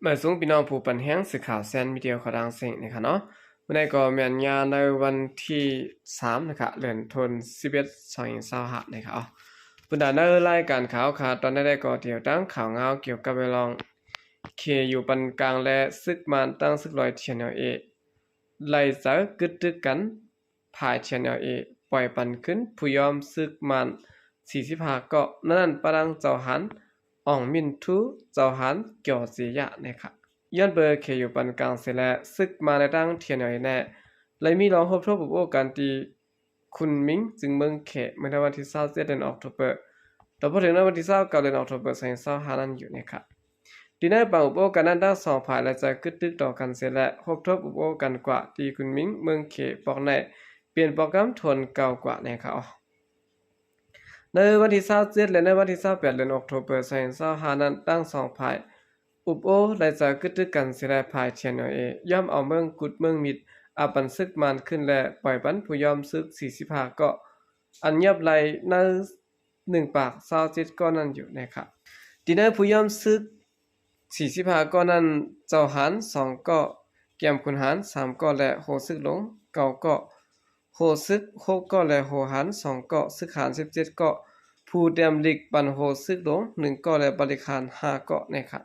ມາສູງພີ່ນ້ອງຜູ້ປັນແຮງ ສື່ຂ່າວແຊນມີເດຍຂອງຕ່າງເສັງນະຄະເນາະ. ມື້ນີ້ກໍແມ່ນຍາມໃນວັນທີສາມນະຄະ ເດືອນທັນວາ ສິບເອັດ ສອງພັນຊາວຫ້ານະຄະ. ບັນດາໃນລາຍການຂ່າວຂະ ຕອນນີ້ໄດ້ກໍຕຽມຕັ້ງຂ່າວງາວກ່ຽວກັບເລື່ອງເຂດຢູ່ປານກາງ ແລະ ສຶກມານຕັ້ງສຶກລອຍ ທີເອັນແອລເອ ໄລ່ໃຈກຶດຕຶກກັນ. ຝ່າຍ ທີເອັນແອລເອ ປ່ອຍປັນຄືນຜູ້ຍອມສຶກມານສີ່ສິບຫ້າເກາະ, ໃນນັ້ນປະດັງເຈົ້າຫານ ອອງມິນທູ, ເຈົ້າຫານ ກຽວເຊຍະ ນະຄະ. ຍ້ອນເບີເຂດຢູ່ປານກາງເສຍແລ້ວ ສຶກມານແລະທາງ ທີເອັນແອລເອ ແລະ ໄດ້ມີລອງພົບທົບອົບໂອ້ກັນທີ່ຄຸນມິງ ຈຶ່ງເມືອງເຂດ ເມື່ອໃນວັນທີຊາວເຈັດ ເດືອນອອກໂທເບີ ຕໍ່ພໍເຖິງໃນວັນທີຊາວເກົ້າ ເດືອນອອກໂທເບີ ສອງພັນຊາວຫ້ານັ້ນຢູ່ນະຄະ. ທີ່ໃນປາງອົບໂອ້ກັນນັ້ນ ທັງສອງຝ່າຍໄດ້ໃຈກຶດຕຶກຕໍ່ກັນເສຍແລ້ວ ພົບທົບອົບໂອ້ກັນກວ່າທີ່ຄຸນມິງ ເມືອງເຂດ ປອກໄນ ປ່ຽນໂປຣແກຣມໂທນເກົ່າກວ່ານະຄະ. ໃນວັນທີຊາວເຈັດ ແລະ ໃນວັນທີຊາວແປດ ເດືອນອອກໂທເບີ ສອງພັນຊາວຫ້ານັ້ນ ທັງສອງຝ່າຍອົບໂອ້ໄດ້ໃຈກຶດຕຶກກັນເສຍແລ້ວ ຝ່າຍ ທີເອັນແອລເອ ຍອມເອົາເມືອງກຸດເມືອງມິດ ອາປັນສຶກມານຄືນ ແລະ ປ່ອຍປັນຜູ້ຍອມສຶກສີ່ສິບຫ້າເກາະ ອັນຍອບໄລ່ໃນ ໜຶ່ງປາກຊາວເຈັດເກາະນັ້ນຢູ່ນະຄະ. ທີ່ໃນຜູ້ຍອມສຶກສີ່ສິບຫ້າເກາະນັ້ນ ເຈົ້າຫານສອງເກາະ, ແກມຂຸນຫານສາມເກາະ ແລະ ໂຮຊຶກຫຼວງເກົ້າເກາະ, ໂຮຊຶກຫົກເກາະ ແລະ ໂຮຫານສອງເກາະ, ຊຶກຫານສິບເຈັດເກາະ, ຜູ້ແຕ້ມລິກປັນໂຮຊຶກຫຼວງໜຶ່ງເກາະ ແລະ ບໍລິກຫານຫ້າເກາະນະຄະ.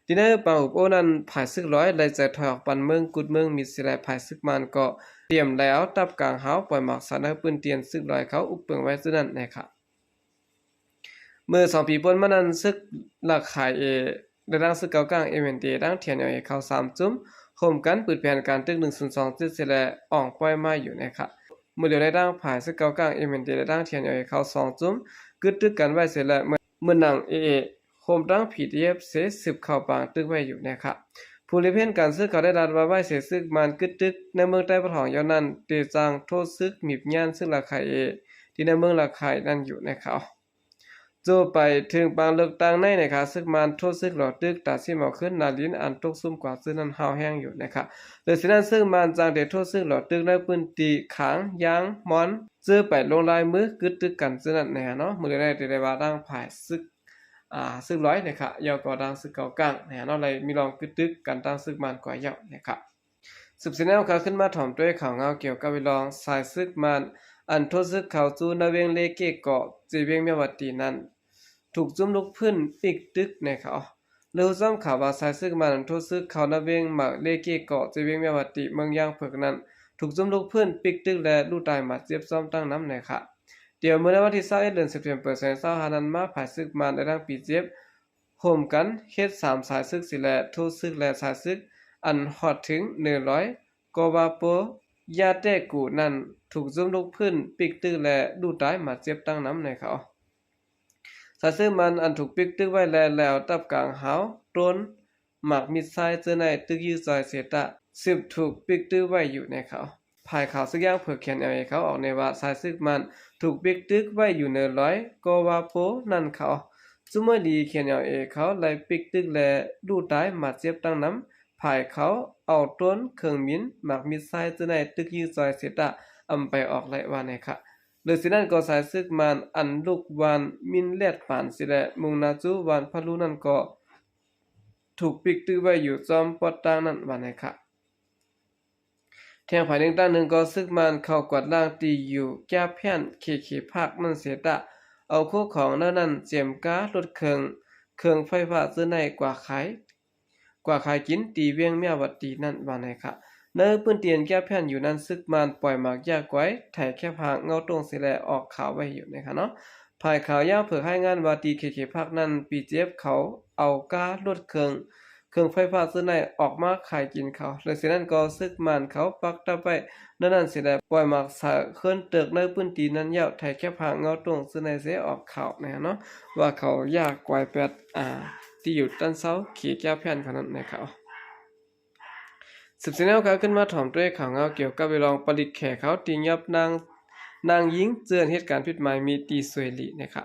ທີ່ໃນປາງອົບໂອ້ນັ້ນ ຝ່າຍຊຶກລອຍໄດ້ໃຈຖອຍອອກປັນເມືອງກຸດເມືອງມິດເສຍແລ້ວ ຝ່າຍຊຶກມານກໍຕຽມໄລ່ເອົາຕັບກາງຫາວ ປ່ອຍໝາກສານໃນພື້ນທີ່ຊຶກລອຍເຂົາອຸບເປິງໄວ້ຊື່ນັ້ນນະຄະ. ເມື່ອສອງປີປົນມານັ້ນ ຊຶກລະຄາຍເອ ແລະ ທັງຊຶກເກົາກາງ ເອັມເອັນເດ ທັງ ທີເອັນແອລເອ ເຂົາສາມຈຸ້ມ ຮ່ວມກັນປຶດແຜນການຕຶກໜຶ່ງສູນສອງເຈັດເສຍແລ້ວ ອອກປ່ອຍມາຢູ່ນະຄະ. ມື້ດຽວໃນທາງຝ່າຍຊຶກເກົາກາງ ເອັມເອັນເດ ແລະ ທັງ ທີເອັນແອລເອ ເຂົາສອງຈຸ້ມ ກຶດຕຶກກັນໄວ້ເສຍແລ້ວ ເໝືອນໜັງ ເອເອ ໂຮມທັງ ພີທີເອັຟ ເສ ສືບເຂົ້າປາງຕຶກໄວ້ຢູ່ນະຄະ. ຜູ້ລິເພນການຊຶກເຂົາໄດ້ລາດວ່າ ໄວເສຊຶກມານກຶດຕຶກໃນເມືອງໃຕ້ປະຖອງຢູ່ນັ້ນ ເຕຈັ່ງໂທຊຶກມິບຍານຊຶກລະຄາຍເອ ທີ່ໃນເມືອງລະຄາຍນັ້ນຢູ່ນະຄະ. ໂຈໄປເຖິງປາງເລິກຕັ້ງໃນນະຄະ ຊຶກມານໂທຊຶກຫຼໍຕຶກ ຕາຊິມເອົາຄືນນາລິນອັນຕົກຊຸ່ມກວ່າຊື່ນັ້ນ ຮ້າວແຮງຢູ່ນະຄະ. ເລີຍຊິນັ້ນ ຊຶກມານຈັ່ງໄດ້ໂທຊຶກຫຼໍຕຶກໃນພື້ນທີ່ຂາງ ຢາງ ມອນ ເຈີໄປລົງລາຍມືກຶດຕຶກກັນຊື່ນັ້ນນະເນາະ. ມື້ດຽວໃນໄດ້ວ່າທາງຝ່າຍຊຶກ ອ່າ ຊຶກລອຍນະຄະ ແລ້ວກໍທາງຊຶກເກົາກາງນະເນາະ ໄດ້ມີລອງກຶດຕຶກກັນທາງຊຶກມານກວ່າແລ້ວນະຄະ. ສືບສຽນແນວຂ່າວຂຶ້ນມາຖອມດ້ວຍຂ່າວງາວກ່ຽວກັບເລື່ອງສາຍຊຶກມານ ອັນໂທຊຶກເຂົ້າສູ່ນະເວງເລເກເກາະ ເຈວຽງມຽວາຕີນັ້ນ ຖືກຈຸ້ມລູກພື້ນປິກຕຶກນະຄະ. ເລີຍຮູ້ຊ້ຳຂ່າວວ່າ ສາຍຊຶກມານອັນໂທຊຶກເຂົ້ານະເວງມາເລເກເກາະ ເຈວຽງມຽວາຕີ ເມືອງຢາງເຜິກນັ້ນ ຖືກຈຸ້ມລູກພື້ນປິກຕຶກ ແລະ ລູກຕາຍໝາດເຈັບຊ້ອມຕັ້ງນຳນະຄະ. ດຽວເມື່ອໃນວັນທີຊາວເອັດ ເດືອນເຊັບເທັມເປີ ສອງພັນຊາວຫ້ານັ້ນມາ ຝ່າຍຊຶກມານ ແລະ ທັງ ພີທີເອັຟ ຮ່ວມກັນເຮັດສາມສາຍຊຶກເສຍແລ້ວ ໂທຊຶກ ແລະ ສາຍຊຶກ ອັນຮອດເຖິງເນີລອຍ ກໍວາໂປ ຢາແຕ້ກູ ນັ້ນ ຖືກຈຸ້ມລູກພື້ນປິກຕຶກ ແລະ ລູກຕາຍໝາດເຈັບຕັ້ງນຳນະຄະ. ສາຍຊຶກມານອັນຖືກປິກຕຶກໄວ້ແລ້ວ ແລ້ວຕັບກາງຫາວ ໂຕນ ໝາກມິດຊາຍເຈີໃນຕຶກຢື້ຈອຍເສຍຕະ ສືບຖືກປິກຕຶກໄວ້ຢູ່ນະຄະ. ຝ່າຍຂ່າວຊຶກຢາງເຜິກ ເຄເອັນແອລເອ ເຂົາອອກແນວວ່າ ສາຍຊຶກມານຖືກປິກຕຶກໄວ້ຢູ່ເນີລອຍ ກໍວາໂປ ນັ້ນຄະ. ຊຸມມື້ນີ້ ເຄເອັນແອລເອ ເຂົາໄດ້ປິກຕຶກ ແລະ ລູກຕາຍໝາດເຈັບຕັ້ງນຳ. ຝ່າຍເຂົາເອົາໂຕນ ເຄື່ອງບິນ ໝາກມິດຊາຍເຈີໃນຕຶກຢື້ຈອຍເສຍຕະ ອຳໄປອອກໄລ່ວ່ານະຄະ. ເລີຍຊິນັ້ນກໍສາຍຊຶກມານອັນລຸກວານມິນແລດປານເສຍແລ້ວ ມຸ່ງໜ້າສູ່ວານພະລູນັ້ນກໍ ຖືກປິກຕຶກໄວ້ຢູ່ຈອມປອດຕ່າງນັ້ນວ່ານະຄະ. ແທງຝ່າຍໜຶ່ງຕ່າງໜຶ່ງກໍຊຶກມານເຂົ້າກວາດລ້າງທີ່ຢູ່ກຽບແຜ່ນ ເຄເຄ ພາກ ນັ້ນເສຍຕະ ເອົາໂຄຂອງໃນນັ້ນ ເຈັມກາ ລົດເຄື່ອງ ເຄື່ອງໄຟຟ້າເຈີໃນກວາດຂາຍ ກວາດຂາຍກິນທີ່ວຽງມຽວາຕີນັ້ນວ່ານະຄະ. ໃນພື້ນທີ່ອັນກຽບແຜ່ນຢູ່ນັ້ນ ຊຶກມານປ່ອຍໝາກຢາກວາຍ ໄຖແຄບຫາງເງົາຕົງເສຍແລ້ວອອກຂ່າວໄວ້ຢູ່ນະຄະເນາະ. ຝ່າຍຂ່າວຢາງເຜິກລາຍງານວ່າ ທີ່ເຄເຄ ພາກ ນັ້ນ ພີທີເອັຟ ເຂົາເອົາກາລົດເຄື່ອງ ເຄື່ອງໄຟຟ້າເຊີນໃນອອກມາຂາຍກິນເຂົາ. ເລີຍຊິນັ້ນກໍຊຶກມານເຂົາປັກດັບໄວ້ໃນນັ້ນເສຍແລ້ວ ປ່ອຍໝາກສາເຄື່ອນເຕີກໃນພື້ນທີ່ນັ້ນແລ້ວ ໄຖແຄບຫາງເງົາຕົງເຊີນໃນເສຍອອກຂ່າວນະເນາະ ວ່າເຂົາຢາກກວາຍແປດ ອາ ທີ່ຢູ່ຕັນເຊົາເຂດກຽບແຜ່ນເຂົານັ້ນນະຄະ. ສືບສຽນແນວຂ່າວຂຶ້ນມາຖອມດ້ວຍຂ່າວງາວກ່ຽວກັບເລື່ອງປະລິກແຂເຂົາຕີຫຍັບນາງ ນາງຍິງເຈີນເຮັດການຜິດໝາຍມີຕີສວຍຫຼີນະຄະ.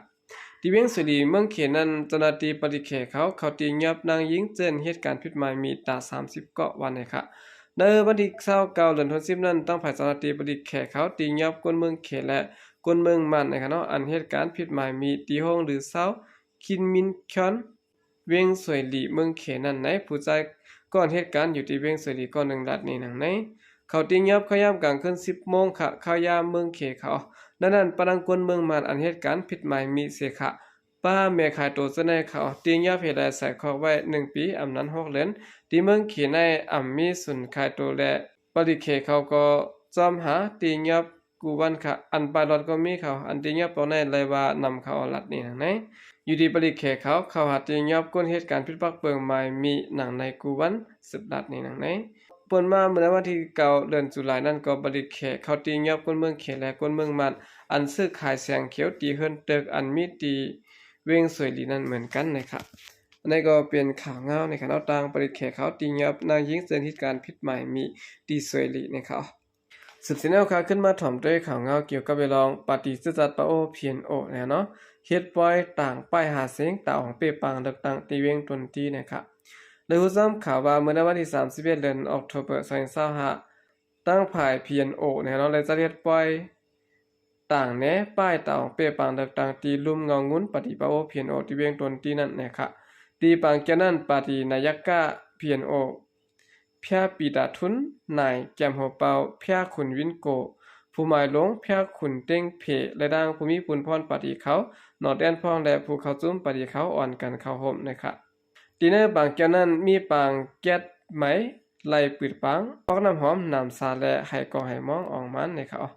ທີ່ວຽງສວຍຫຼີເມືອງເຂດນັ້ນ ເຈົ້າໜ້າທີ່ປະລິກແຂເຂົາ ເຂົາຕີຫຍັບນາງຍິງເຈີນເຮັດການຜິດໝາຍມີຕາສາມສິບເກາະວ່ານະຄະ. ໃນວັນທີຊາວເກົ້າ ເດືອນທັນວາ ສິບນັ້ນ ທາງຝ່າຍເຈົ້າໜ້າທີ່ປະລິກແຂເຂົາຕີຫຍັບຄົນເມືອງເຂດ ແລະ ຄົນເມືອງມ່ານນະຄະເນາະ ອັນເຮັດການຜິດໝາຍມີຕີໂຮງຫຼືຊາວຄິນມິນຄອນ ວຽງສວຍຫຼີ ເມືອງເຂ ນັ້ນໃນ ຜູ້ຊາຍກ້ອນເຮັດການຢູ່ທີ່ວຽງສວຍຫຼີກ້ອນໜຶ່ງ ລັດນີ້ໜັງໃນ. ເຂົາຕີຍອບເຂົ້າຍາມກາງຄືນ ສິບໂມງ ຂະເຂົ້າຍາມເມືອງເຂເຂົາ. ດັ່ງນັ້ນ ປະນັງຄົນເມືອງມານ ອັນເຮັດການຜິດໝາຍມີເສຂະ ປ້າແມ່ຂາຍໂຕເຈົ້າໃນເຂົາ ຕີຍອບເຮັດໃຫ້ໃສ່ຄອກໄວ້ໜຶ່ງປີ ອຳນານຫົກເດືອນ. ທີ່ເມືອງເຂໃນ ອຳມີສູນຂາຍໂຕ ແລະ ປະລິເຂເຂົາກໍຈອມຫາຕີຍອບ ກູວັນຂະ ອັນປາຍລອດກໍມີເຂົາ ອັນຕີຍອບປອກໃນໄລວ່ານຳເຂົາລັດນີ້ໜັງໃນ. ຢູ່ທີ່ປະລິເຂເຂົາ ເຂົາຫາຕີຍອບຄົນເຮັດການຜິດປັກເບິ່ງໝາຍມີໜັງໃນ ກູວັນ ສືບລັດນີ້ໜັງໃນ. ປ່ນມາເມື່ອໃນວັນທີເກົ້າ ເດືອນຈຸລາຍນັ້ນ ກໍປະລິເຂເຂົາຕີຍອບຄົນເມືອງເຂ ແລະ ຄົນເມືອງມານ ອັນຊື້ຂາຍແສງຂຽວ ຕີເຮືອນຕຶກ ອັນມີທີ່ວຽງສວຍຫຼີນັ້ນເໝືອນກັນນະຄະ. ອັນນີ້ກໍເປັນຂ່າວງາວນະຄະເນາະ ທາງປະລິເຂເຂົາຕີຍອບນາງຍິງເຊິ່ງເຮັດການຜິດໝາຍມີທີ່ສວຍຫຼີນະຄະ. ສືບເສຍແນວຂ່າວ ຂຶ້ນມາຖອມດ້ວຍຂ່າວງາວກ່ຽວກັບເລື່ອງປາຕີເຊື້ອຊາດປາໂອ ພີເອັນໂອ ແນວເນາະ ເຮັດປ່ອຍຕາງປ້າຍຫາສຽງ ຕາອອງເປ້ປາງເລືອກຕັ້ງທີ່ວຽງຕົນຕີນະຄະ. ໄດ້ຮູ້ຊາບຂ່າວວ່າ ເມື່ອໃນວັນທີສາມສິບເອັດ ເດືອນອອກໂທເບີ ສອງພັນຊາວຫ້າ ທາງຝ່າຍ ພີເອັນໂອ ແນວເນາະ ໄດ້ຈັດເຮັດປ່ອຍຕາງແນປ້າຍຕາອອງເປ້ປາງເລືອກຕັ້ງທີ່ລຸ່ມເງົາງຸ່ນປາຕີປາໂອ ພີເອັນໂອ ທີ່ວຽງຕົນຕີນນັ້ນນະຄະ. ທີ່ປາງກ່ຽວນັ້ນ ປາຕີນາຍະກະ ພີເອັນໂອ ພຽປີຕາທຸນ ນາຍແກມຫົວເປົ່າ ພຽຂຸນວິນໂກ ຜູ້ໝາຍຫຼວງ ພຽຂຸນເຕັງເພ ແລະ ທາງຜູ້ມີບຸນພອນປາຕີເຂົາ ໜໍແຕນພອງ ແລະ ຜູ້ເຂົ້າຈຸ້ມປາຕີເຂົາ ອ່ອນກັນເຂົ້າໂຮມນະຄະ. ທີ່ໃນປາງກ່ຽວນັ້ນ ມີປາງແກັດໄໝ ໄລ່ປືດປາງ ອອກນ້ຳຫອມ ນ້ຳສາ ແລະ ໄຫກອງໄຫມອງອອກມານະຄະ.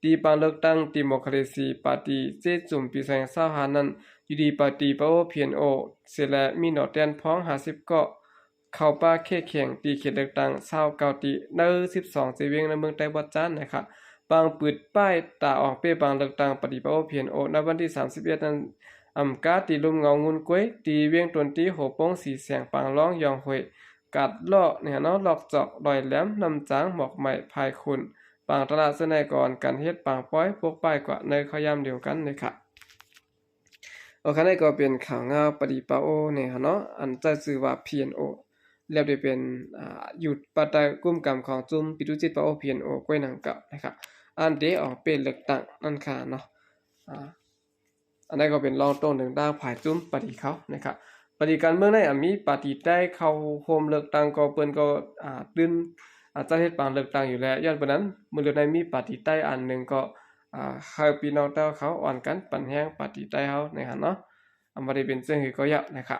ທີ່ປາງເລືອກຕັ້ງດີໂມຄຣາຊີ ປາຕີເຈຈຸ່ມ ປີສອງພັນຊາວຫ້ານັ້ນ ຢູ່ທີ່ປາຕີປາໂອ ພີເອັນໂອ ເສແລະ ມີໜໍແຕນພອງ ຫ້າສິບເກາະ ເຂົ້າປ່າເຄແຂ່ງທີ່ເຂດເລືອກຕັ້ງຊາວເກົ້າ ທີ່ໃນສິບສອງເຈວຽງໃນເມືອງໄຕ້ບວດຈານນະຄະ. ປາງປືດປ້າຍຕາອອງເປ້ປາງເລືອກຕັ້ງປະຕິປະໂອ ພີເອັນໂອ ໃນວັນທີສາມສິບເອັດນັ້ນ ອຳກາດທີ່ລຸ່ມເງົາງຸ່ນກ້ວຍ ທີ່ວຽງຕົນຕີ ໂຮໂປ່ງ ສີແສງ ປາງລອງ ຢອງຫ້ວຍ ກາດເລາະ ແນວເນາະ ລອກຈອກ ດອຍແຫຼມ ນ້ຳຈາງ ໝອກໄມ້ ພາຍຂຸນ ປາງຕະຫຼາດ ເຊິ່ງໃນກ່ອນການເຮັດປາງປ້ອຍ ປົກປ້າຍກວ່າໃນຄາວຍາມດຽວກັນເລີຍຄ່ະ. ໂອເຄ ນີ້ກໍເປັນຂ່າວງາວປະຕິປະໂອແນວເນາະ ອັນໃຊ້ຊື່ວ່າ ພີເອັນໂອ ແລ້ວໄດ້ເປັນ ອາ ຢູ່ພາຍໃຕ້ກຸມກຳຂອງຈຸ້ມປີຕຸຈິດປະໂອ ພີເອັນໂອ ກ້ວຍໜັງເກົ່ານະຄະ ອັນເດອອກເປັນເລືອກຕັ້ງນັ້ນຄ່ະເນາະ. ອາ ອັນນັ້ນກໍເປັນລອງຕົງເຖິງທາງຝ່າຍຈຸ້ມປະຕິເຂົານະຄະ ປະຕິການເມືອງໃນ ອາ ມີປາຕີໃຕ້ເຂົ້າຮ່ວມເລືອກຕັ້ງ ກໍເພິ່ນກໍ ອາ ຕື່ນ ອາ ຈັດເຮັດປາງເລືອກຕັ້ງຢູ່ແລ້ວ ຍ້ອນເປັນນັ້ນ ມື້ເລີກໃນມີປາຕີໃຕ້ອັນໜຶ່ງກໍ ອາ ໃຫ້ພີ່ນ້ອງແຕ້ວເຂົາອ່ອນກັນປັນແຮງປາຕີໃຕ້ເຮົາໃນຫັ້ນເນາະ ອາ ບໍ່ໄດ້ເປັນເຊິ່ງຄືກໍຢາກນະຄະ.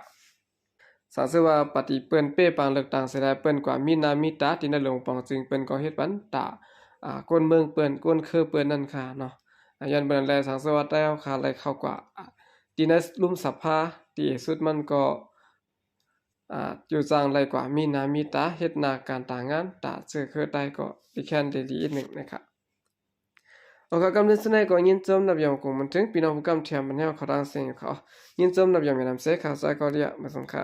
ສາງເຊື່ອວ່າປາຕີເພິ່ນເປ້ປາງເລືອກຕັ້ງເສຍແລ້ວ ເພິ່ນກວ່າມີໜ້າມີຕາທີ່ໃນຫຼວງປອງຈຶ່ງ ເພິ່ນກໍເຮັດປັນຕາ ອາ ຄົນເມືອງເພິ່ນ ຄົນຄືເພິ່ນນັ້ນຄ່ະເນາະ. ອາ ຍ້ອນເພິ່ນນັ້ນແຫຼະ ສາງເຊື່ອວ່າແຕ້ວຄ່າໄລ່ເຂົ້າກວ່າ ອາ ທີ່ໃນລຸ່ມສະພາ ທີ່ສຸດມັນກໍ ອາ ຢູ່ຈັ່ງໄດ້ກວ່າມີໜ້າມີຕາ ເຮັດໜ້າການຕາງານ ຕາເຊື່ອຄືໄດ້ກໍໄດ້ແຄ້ນໄດ້ດີອີກໜຶ່ງນະຄະ. ໂອເຄ ກຳເນີນສຸດໃນກໍຍິນຊົມນັບຢອງກົງມັນເຖິງ ພີ່ນ້ອງຜູ້ກຳທຽມບັນແຮວເຂົ້າທາງເຊງຢູ່ເຂົາ ຍິນຊົມນັບຢອງແມ່ນ້ຳເຊ ເຂົ້າໃຈກໍລຽ ມາສົງຄາ.